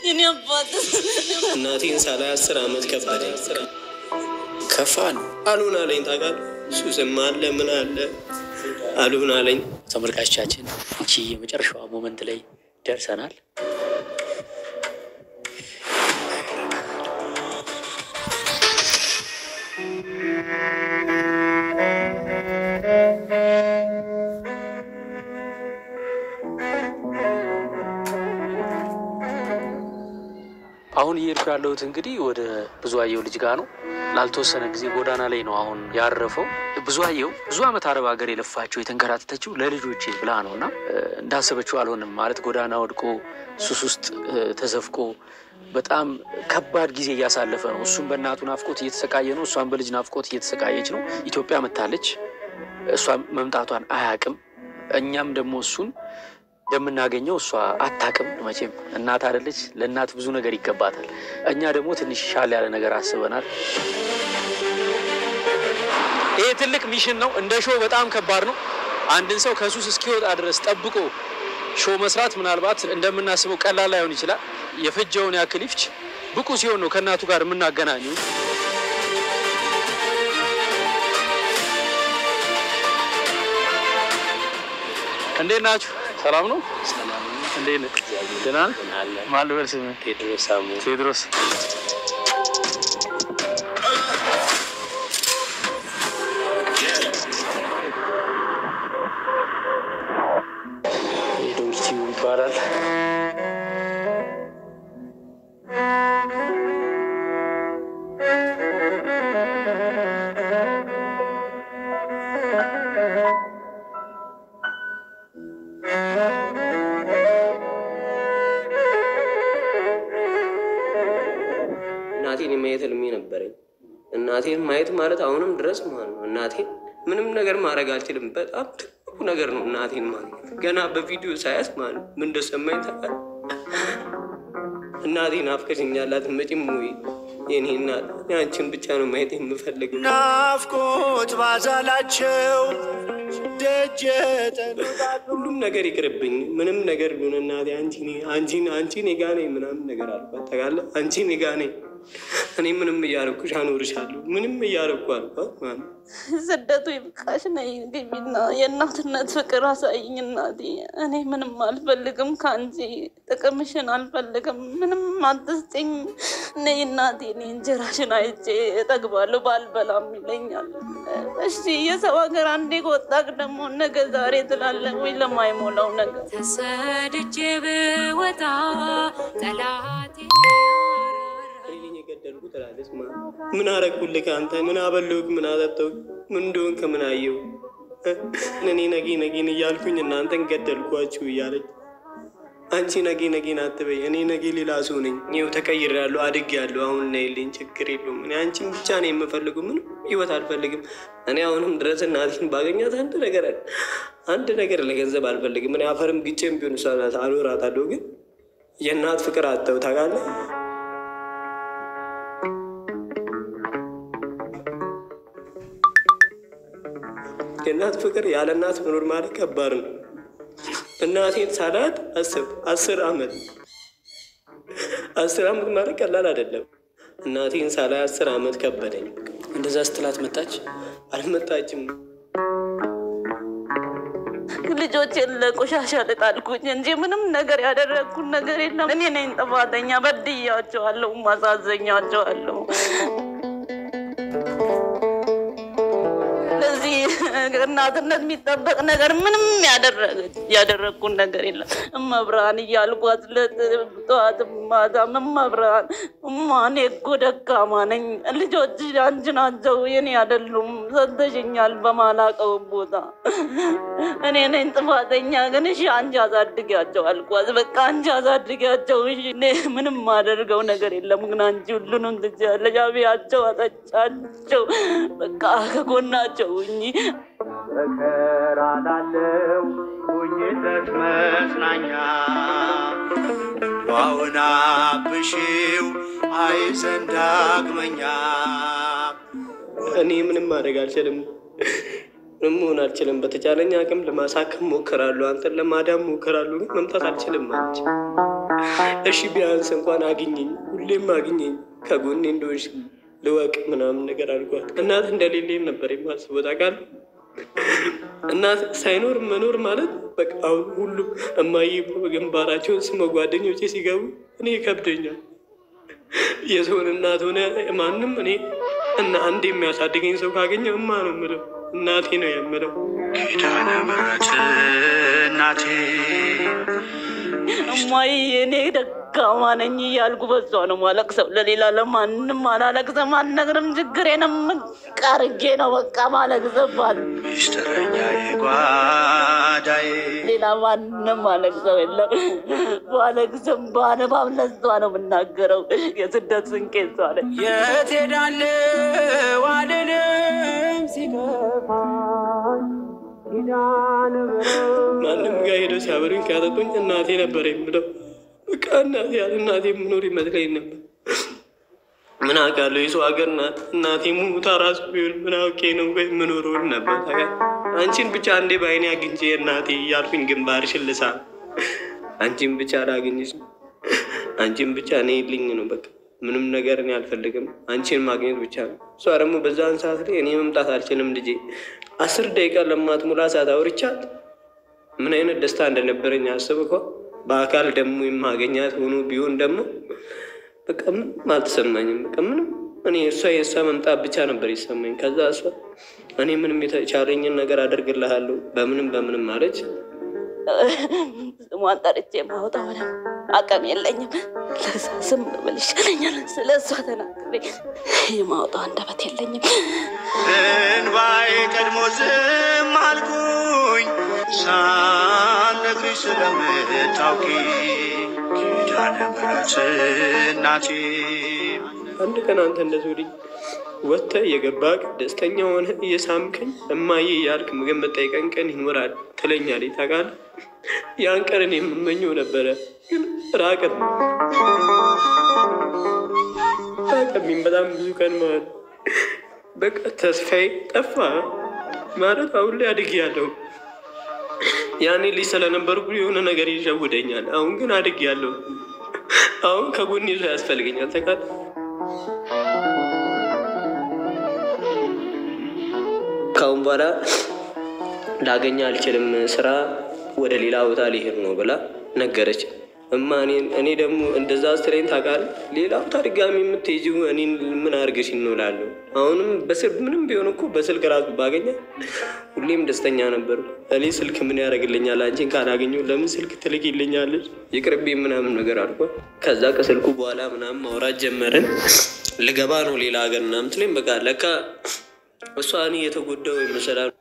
የኔ አባት። እናቴን ሳላይ 10 ዓመት ከበደኝ። ከፋን። አልሆን አለኝ ታውቃለህ። ሱስም አለ ምን አለ አልሆን አለኝ። ተመልካቾቻችን፣ እቺ የመጨረሻዋ moment ላይ ደርሰናል። አሁን እየሄድኩ ያለሁት እንግዲህ ወደ ብዙአየሁ ልጅ ጋር ነው። ላልተወሰነ ጊዜ ጎዳና ላይ ነው አሁን ያረፈው። ብዙአየሁ ብዙ ዓመት አረብ ሀገር የለፋቸው የተንከራተተችው ለልጆቼ ብላ ነው እና እንዳሰበችው አልሆንም ማለት ጎዳና ወድቆ ሱስ ውስጥ ተዘፍቆ በጣም ከባድ ጊዜ እያሳለፈ ነው። እሱም በእናቱ ናፍቆት እየተሰቃየ ነው። እሷም በልጅ ናፍቆት እየተሰቃየች ነው። ኢትዮጵያ መታለች። እሷ መምጣቷን አያውቅም። እኛም ደግሞ እሱን እንደምናገኘው እሷ አታውቅም። መቼም እናት አይደለች፣ ለእናት ብዙ ነገር ይገባታል። እኛ ደግሞ ትንሽ ሻል ያለ ነገር አስበናል። ይሄ ትልቅ mission ነው። እንደ show በጣም ከባድ ነው። አንድን ሰው ከሱስ እስኪወጣ ድረስ ጠብቆ show መስራት ምናልባት እንደምናስበው ቀላል ላይሆን ይችላል። የፈጀውን ያክል ይፍች፣ ብቁ ሲሆን ነው ከእናቱ ጋር የምናገናኘው። እንዴት ናችሁ? ሰላም ነው? እንዴት ነህ? ደህና ነህ? ማን ልበል ስምህን? ቴድሮስ አሙ። ቴዎድሮስ። ዶንኪ ቲዩብ ይባላል። እናቴን የማየት ህልሜ ነበረኝ። እናቴን ማየት ማለት አሁንም ድረስ ማለት ነው። እናቴን ምንም ነገር ማድረግ አልችልም። በጣም ትልቁ ነገር ነው እናቴን ማግኘት። ገና በቪዲዮ ሳያት ማለት ነው ምን እንደሰማኝ ታውቃለህ? እናቴን ናፍቀሽኛል አትመጪም ወይ የኔ እናት? እኔ አንቺን ብቻ ነው ማየት የምፈልገው። ናፍቆት ባዛላቸው ደጀ ሁሉም ነገር ይቅርብኝ፣ ምንም ነገር ቢሆን እናቴ አንቺ አንቺን አንቺ እኔ ጋ ነኝ ምናምን ነገር አልኳት። ታውቃለህ፣ አንቺ እኔ ጋ ነኝ፣ እኔ ምንም እያደረኩሽ አኖርሻለሁ፣ ምንም እያደረኩ አልኳት ማለት ነው። ስደቱ ይብቃሽ፣ ነይ ግቢና የእናትነት ፍቅር አሳይኝ እናቴ። እኔ ምንም አልፈልግም ከአንቺ፣ ጥቅምሽን አልፈልግም፣ ምንም አትስጭኝ። ነይ እናቴ፣ እኔ እንጀራሽን አይቼ እጠግባለሁ፣ ባልበላም ይለኛል። እሺ የሰው ሀገር አንዴ ከወጣክ ደግሞ ነገ ዛሬ ትላለህ ወይ ለማይሞላው ነገር። ተሰድጄ ብወጣ ጠላቴ እኔ ነኝ የገደልኩህ ትላለች ማለት ነው። ምን አረግኩልህ አንተ? ምን አበላሁህ? ምን አጠጣሁህ? ምን እንደሆንክ ምን አየሁ? እኔ ነጌ ነጌን እያልኩኝ እናንተን ገደልኳችሁ እያለች፣ አንቺ ነጌ ነጌን አትበይ፣ እኔ ነጌ ሌላ ሰው ነኝ። ይኸው ተቀይሬያለሁ፣ አድጌያለሁ። አሁን ነይልኝ፣ ችግር የለውም። እኔ አንቺን ብቻ ነው የምፈልገው፣ ምንም ህይወት አልፈልግም። እኔ አሁንም ድረስ እናቴን ባገኛት አንድ ነገር ለገንዘብ አልፈልግም። እኔ አፈርም ግጬም ቢሆን እሷ አኖራታለሁ፣ ግን የእናት ፍቅር አተው ታውቃለህ። የእናት ፍቅር ያለ እናት መኖር ማለት ከባድ ነው። እናቴን ሳላት አስብ፣ 10 ዓመት፣ 10 ዓመት ማለት ቀላል አይደለም። እናቴን ሳላይ 10 ዓመት ከበደኝ። እንደዛ ስትላት መጣች? አልመጣችም። ልጆቼን ለቆሻሻ ልጣልኩኝ እንጂ ምንም ነገር ያደረግኩት ነገር የለም። እኔ ነኝ ጥፋተኛ፣ በድያቸዋለሁ፣ ማሳዘኛቸዋለሁ። ለዚህ እናትነት የሚጠበቅ ነገር ምንም ያደረግኩት ነገር የለም። እመብርሃን እያልኳት ጠዋት ማታም እመብርሃን እማ፣ እኔ እኮ ደካማ ነኝ፣ ልጆች አንቺ ናቸው የኔ አይደሉም፣ ሰጥተሽኛል በማላውቀው ቦታ፣ እኔ ነኝ ጥፋተኛ። ግን እሺ አንቺ አሳድጊያቸው አልኳት። በቃ አንቺ አሳድጊያቸው፣ እሺ እኔ ምንም ማደርገው ነገር የለም፣ ግን አንቺ ሁሉንም ትችያለሽ፣ አብያቸው፣ አጠጫቸው፣ በቃ ከጎናቸው ሁኚ። መከራ ላለው ሁኝለት መጽናኛ፣ ዋውን አብሺው አይዘን ዳግመኛ። እኔ ምንም ማድረግ አልችልም። ምንም መሆን አልችልም። በተቻለኝ አቅም ለማሳከም ሞክራለሁ፣ አንተን ለማዳን ሞክራለሁ፣ ግን መምጣት አልችልም አለች። እሺ ቢያንስ እንኳን አግኘኝ፣ ሁሌም አግኘኝ፣ ከጎኔ እንደሆንሽ ልወቅ ምናምን ነገር አልኳት። እናት እንደሌለኝ ነበር የማስበው ታውቃለህ። እናት ሳይኖር መኖር ማለት በቃ አሁን ሁሉም እማዬ ብሎ ግንባራቸውን ስመው ጓደኞቼ ሲገቡ እኔ ይከብደኛል። የሰውን እናት ሆነ ማንም እኔ እና አንድ የሚያሳድገኝ ሰው ካገኘ እማ ነው የምለው፣ እናቴ ነው የምለው። ኪዳነ ምሕረት እናቴ እማዬ እኔ ደካማ ነኝ እያልኩ በሷ ነው ማለቅሰው። ለሌላ ለማንም አላለቅስም፣ አልነግርም። ችግሬንም ቀርጌ ነው በቃ ማለቅስባት። ሚስጥረኛዬ ጓዳዬ ሌላ ማንም ማለቅሰው የለም። ባለቅስም ባነባም ለሷ ነው የምናገረው። የስደት ስንቄ እሷ ነች። የት ሄዳለሁ አልልም ሲከፋኝ ኪዳነ ምሕረት ማንም ጋር ሄደው ሲያበሉኝ ሲያጠጡኝ እናቴ ነበር የምለው። በቃ እናቴ ያለ እናቴ የምኖር ይመስለኝ ነበር። ምን አውቃለሁ የሰው ሀገር ናት። እናቴ ሙታ ራሱ ቢሆን ምን አውቄ ነው ወይ የምኖረው ነበር። ታውቃለህ፣ አንቺን ብቻ አንዴ በአይኔ አግኝቼ እናቴ እያልኩኝ ግንባርሽን ልሳ፣ አንቺን ብቻ ላግኝሽ፣ አንቺን ብቻ እኔ ልኝ ነው በቃ ምንም ነገር እኔ አልፈልግም፣ አንቺን ማግኘት ብቻ ነው። እሷ ደግሞ በዛን ሰዓት ላይ እኔ መምጣት አልችልም ልጄ፣ 10 ደቂቃ ለማትሞላ ሰዓት አውርቻት ምን አይነት ደስታ እንደነበረኝ አስብኮ በአካል ደግሞ የማገኛት ሆኖ ቢሆን ደግሞ በቃ ምንም አልተሰማኝም። በቃ ምንም እኔ እሷ የእሷ መምጣት ብቻ ነበር ይሰማኝ። ከዛ እሷ እኔ ምንም የተቻለኝን ነገር አደርግልሃለሁ በምንም በምንም አለች። ስሟን ጠርቼ ማውጣው ምንም አቅም የለኝም። ለዛ ዝም ብል ይሻለኛል። ስለ እሷ ተናግሬ የማውጣው አንደበት የለኝም። እንባዬ ቀድሞ ዝም አልኩኝ ሳልነግርሽ ስለምታውቂ ኪዳነ ምሕረት እናቴ። አንድ ቀን አንተ እንደዚሁ ልጅ ወጥተህ እየገባህ ደስተኛ ሆነህ እየሳምከኝ እማዬ እያልክ ምግብ መጠይቀን ቀን ይኖራል ትለኛለች። ታውቃለህ፣ ያን ቀን እኔ የምመኘው ነበረ፣ ግን ራቀብ ራቀብኝ በጣም ብዙ ቀን ማለት በቃ ተስፋዬ ጠፋ ማለት አሁን ላይ አድጌያለሁ። ያኔ ልጅ ስለነበርኩ የሆነ ነገር ይሸውደኛል። አሁን ግን አድጌያለሁ። አሁን ከጎኔ ሰው ያስፈልገኛል። ታውቃለህ፣ ከአሁን በኋላ ላገኝ አልችልም፣ ስራ ወደ ሌላ ቦታ ሊሄድ ነው ብላ ነገረች። እማ እኔ ደግሞ እንደዛ ስትለኝ ታውቃለህ፣ ሌላ ቦታ ድጋሚ የምትሄጂው እኔን ምን አድርገሽ ነው እላለሁ። አሁንም በስልክ ምንም ቢሆን እኮ በስልክ ራሱ ባገኘ ሁሌም ደስተኛ ነበሩ። እኔ ስልክ ምን ያደርግልኛል? አንቺን ካላገኘሁ ለምን ስልክ ትልኪልኛለች? ይቅርብኝ ምናምን ነገር አልኳት። ከዛ ከስልኩ በኋላ ምናምን ማውራት ጀመርን። ልገባ ነው ሌላ ሀገር ምናምን ትለኝ በቃ ለካ እሷ እኔ የተጎዳው ይመስላል።